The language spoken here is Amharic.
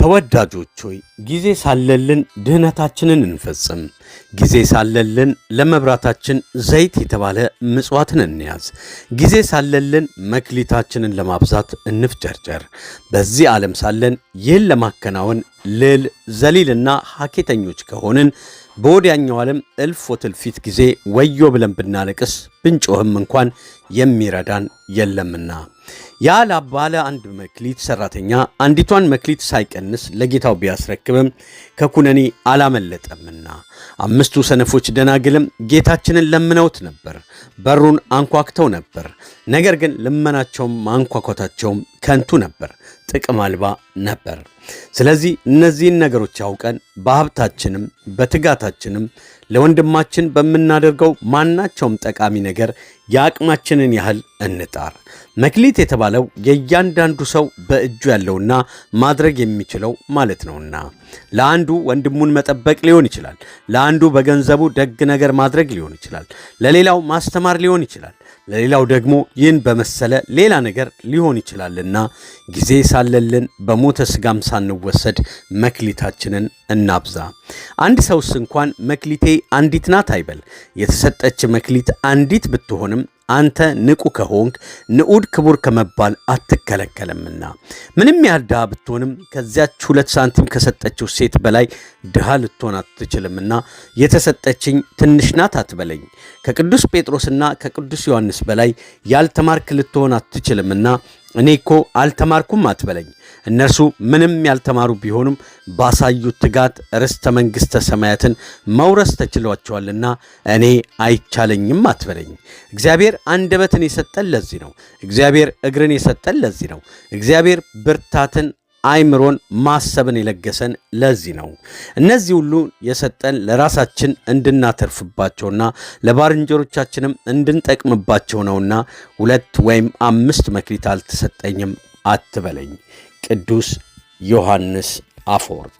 ተወዳጆች ሆይ፣ ጊዜ ሳለልን ድህነታችንን እንፈጽም። ጊዜ ሳለልን ለመብራታችን ዘይት የተባለ ምጽዋትን እንያዝ። ጊዜ ሳለልን መክሊታችንን ለማብዛት እንፍጨርጨር። በዚህ ዓለም ሳለን ይህን ለማከናወን ልል ዘሊልና ሐኬተኞች ከሆንን በወዲያኛው ዓለም እልፍ ወትልፊት ጊዜ ወዮ ብለን ብናለቅስ ብንጮህም እንኳን የሚረዳን የለምና። ያ ባለ አንድ መክሊት ሰራተኛ አንዲቷን መክሊት ሳይቀንስ ለጌታው ቢያስረክብም ከኩነኔ አላመለጠምና። አምስቱ ሰነፎች ደናግልም ጌታችንን ለምነውት ነበር፣ በሩን አንኳክተው ነበር። ነገር ግን ልመናቸውም ማንኳኳታቸውም ከንቱ ነበር፣ ጥቅም አልባ ነበር። ስለዚህ እነዚህን ነገሮች አውቀን በሀብታችንም በትጋታችንም ለወንድማችን በምናደርገው ማናቸውም ጠቃሚ ነገር የአቅማችንን ያህል እንጣር። መክሊት የተባለው የእያንዳንዱ ሰው በእጁ ያለውና ማድረግ የሚችለው ማለት ነውና፣ ለአንዱ ወንድሙን መጠበቅ ሊሆን ይችላል። ለአንዱ በገንዘቡ ደግ ነገር ማድረግ ሊሆን ይችላል። ለሌላው ማስተማር ሊሆን ይችላል። ለሌላው ደግሞ ይህን በመሰለ ሌላ ነገር ሊሆን ይችላልና ጊዜ ሳለልን በሞተ ሥጋም ሳንወሰድ መክሊታችንን እናብዛ። አንድ ሰውስ እንኳን መክሊቴ አንዲት ናት አይበል። የተሰጠች መክሊት አንዲት ብትሆንም አንተ ንቁ ከሆንክ ንዑድ ክቡር ከመባል አትከለከለምና። ምንም ያህል ድሃ ብትሆንም ከዚያች 2 ሳንቲም ከሰጠችው ሴት በላይ ድሃ ልትሆን አትችልምና የተሰጠችኝ ትንሽ ናት አትበለኝ። ከቅዱስ ጴጥሮስና ከቅዱስ ዮሐንስ በላይ ያልተማርክ ልትሆን አትችልምና እኔ እኮ አልተማርኩም አትበለኝ። እነርሱ ምንም ያልተማሩ ቢሆኑም ባሳዩት ትጋት ርስተ መንግሥተ ሰማያትን መውረስ ተችሏቸዋልና እኔ አይቻለኝም አትበለኝ። እግዚአብሔር አንደበትን የሰጠን ለዚህ ነው። እግዚአብሔር እግርን የሰጠን ለዚህ ነው። እግዚአብሔር ብርታትን፣ አይምሮን፣ ማሰብን የለገሰን ለዚህ ነው። እነዚህ ሁሉ የሰጠን ለራሳችን እንድናተርፍባቸውና ለባልንጀሮቻችንም እንድንጠቅምባቸው ነውና 2 ወይም 5 መክሊት አልተሰጠኝም አትበለኝ። ቅዱስ ዮሐንስ አፈወርቅ።